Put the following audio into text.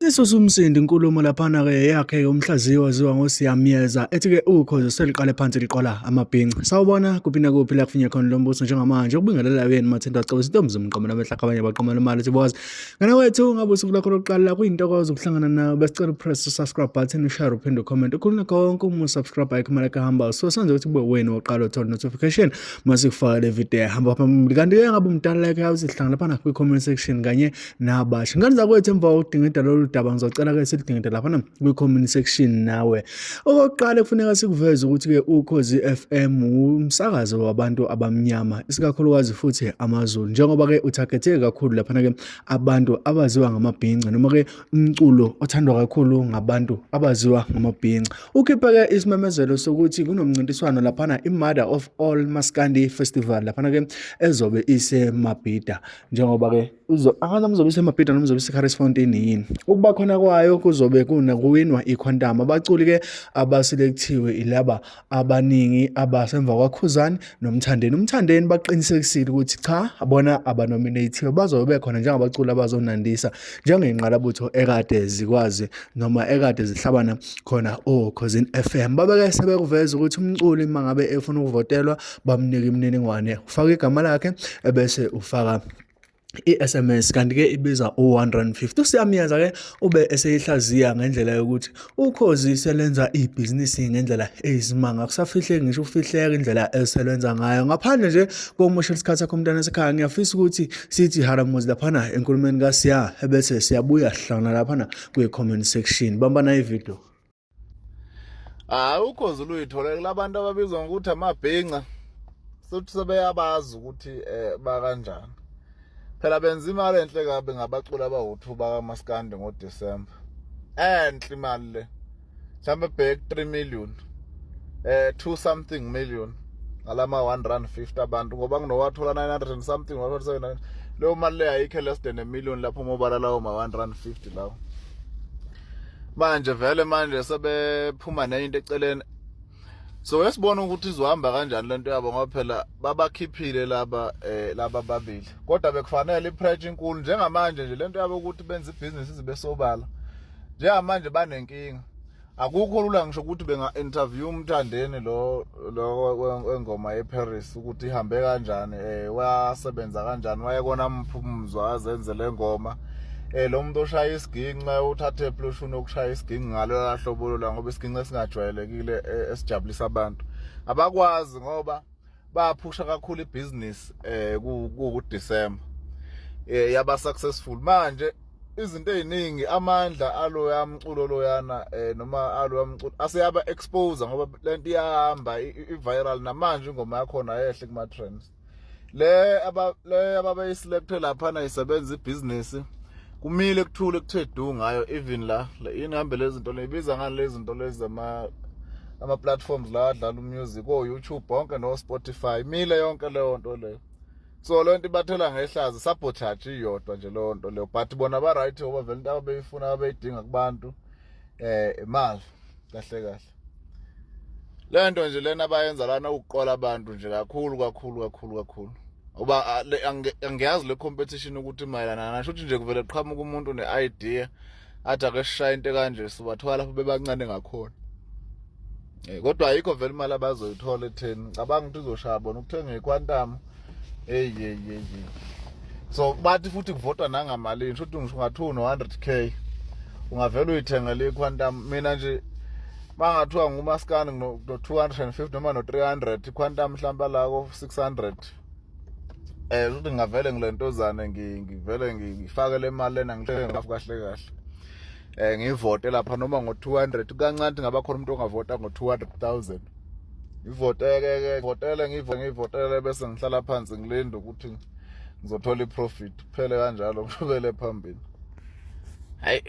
Isusa umsindo inkulumo laphana-ke yakhe umhlaziyi waziwa ngoSiyamyeza ethi-ke ukhozi seliqale phansi liqola amabhinca. Sawubona kuphi nakuphi la kufinye khona lo mbuso njengamanje ukubingelela yena Mathinto acabisa intombi zomqomela amehlakha abanye baqomela imali ethi boza. Ngane wethu ngabe usuku lakho lokuqala la kuyintokozo ukuhlangana nawe besicela upress subscribe button ushare uphinde ucomment ukhuluma konke uma usubscribe ayikho imali ehamba so senze ukuthi kube wena oqala uthola notification masikufaka le video ehamba phambili kanti-ke ngabe umdala like usihlangana laphana kwi-comment section kanye nabasha. Ngane zakwethu emva kokudingida lolu daba ngizocela-ke silidingide laphana kwi-comment section nawe. Okokuqala kufuneka sikuveze ukuthi-ke Ukhozi FM umsakazo wabantu abamnyama isikakhulukazi futhi amaZulu njengoba-ke uthagetheke kakhulu laphana-ke abantu abaziwa ngamabhinca noma-ke umculo othandwa kakhulu ngabantu abaziwa ngamabhinca. Ukhiphe-ke isimemezelo sokuthi kunomncintiswano laphana i-Mother of All Maskandi Festival laphana-ke ezobe iseMabhida njengoba-ke angazi noma uzobe isemabhida noma uzobe iseCarisfontein yini. Ukuba khona kwayo kuzobe kuwinwa iQuantum. Abaculi-ke abaselekuthiwe ilaba abaningi abasemva kwaKhuzani noMthandeni. UMthandeni baqinisekisile ukuthi cha bona abanominathiwe bazobe bekhona njengabaculi abazonandisa njengey'nqalabutho ekade zikwazi noma ekade zihlabana khona oKhozini FM. Babeke sebekuveza ukuthi umculi uma ngabe efuna ukuvotelwa bamnika imininingwane, ufaka igama lakhe ebese ufaka i-SMS kanti-ke ibiza u-150. USiyamyeza-ke ube eseyihlaziya ngendlela yokuthi Ukhozi selenza ibhizinisi ngendlela eyisimanga, akusafihleki ngisho ukufihleka indlela eselenza ngayo. Ngaphandle nje kokumoshela isikhathi sakho mntana esekhaya, ngiyafisa ukuthi sithi haramuzi laphana enkulumeni kaSiya ebese siyabuya sihlangana laphana kwi-comment section. Bambana ividiyo. Hayi ukhozi luyithole kulabantu ababizwa ngokuthi amabhinca sothi sebeyabazi ukuthi eh bakanjani. Phela benza imali enhle kabi ngabaculi abawu-2 bakaMaskandi ngoDisemba. Enhle imali le. Mhlawumbe bhek 3 million. 2 something million ngalama 1 rand 50 abantu ngoba kunowathola 900 and something wathola 700 leyo mali le ayikho less than a million lapho uma ubala lawo ma 1 rand 50 lawo. Manje vele manje sebephuma nenye into eceleni so esibona ukuthi izohamba kanjani lento yabo ngoba phela babakhiphile laba laba babili kodwa bekufanele ipressure inkulu njengamanje nje lento yabo ukuthi benze ibhizinisi izibe sobala njengamanje banenkinga akukho lula ngisho ukuthi benga interview uMthandeni lo lo wengoma yeParis ukuthi ihambe kanjani wasebenza kanjani wayekona mphumuzwa azenze le ngoma lo muntu oshaya isiginci uthathe plushuni okushaya isiginci ngalo hlobo la ngoba isiginci esingajwayelekile esijabulisa abantu abakwazi ngoba baphusha kakhulu ibhizinisi ku December yaba successful manje izinto eziningi amandla aloya mculo loyana noma aloya mculo aseyaba expose ngoba lento iyahamba i-viral namanje ingoma yakhona ayehle kuma trends le aba le ababeyiselecte laphana isebenza ibhizinisi kumile kuthule kuthe du ngayo even la yini hambe lezi zinto lebiza ngani lezi zinto lezi ama platforms la adlala umusic o YouTube bonke no Spotify mile yonke leyo nto leyo so leyo nto ibathela ngehlazo sabotage iyodwa nje leyo nto leyo but bona ba right ngoba vele into ababeyifuna ababeyidinga kubantu imali kahle kahle le nto nje lena abayenza lana ukuqola abantu nje kakhulu kakhulu kakhulu kakhulu ngoba angiyazi le competition ukuthi mayelana nasho ukuthi nje kuvele qhamuka umuntu ne-idea athi ake sishaye into kanje sibathola lapho bebancane ngakhona kodwa ayikho vele imali abazoyithola etheni ngicabanga ukuthi izoshaya bona ukuthenga iquantum hey hey hey so bathi futhi kuvotwa nangamalini shuthi ngisho ungathiwa uno-100 k ungavele uyithengele iquantum mina nje bangathiwa ngumaskani no-250 noma no-300 iquantum mhlawumbe alako 600 ukuthi ngingavele ngilentozane ngivele ngifake le mali lena ngithenge ngafu kahle kahle ngivote lapha noma ngo-200 kancane ngaba khona umuntu ongavota ngo-200,000 ngivoteke ke votele ngivotele bese ngihlala phansi ngilinde ukuthi ngizothola iprofit kuphele kanjalo ngishubele phambili. Hayi.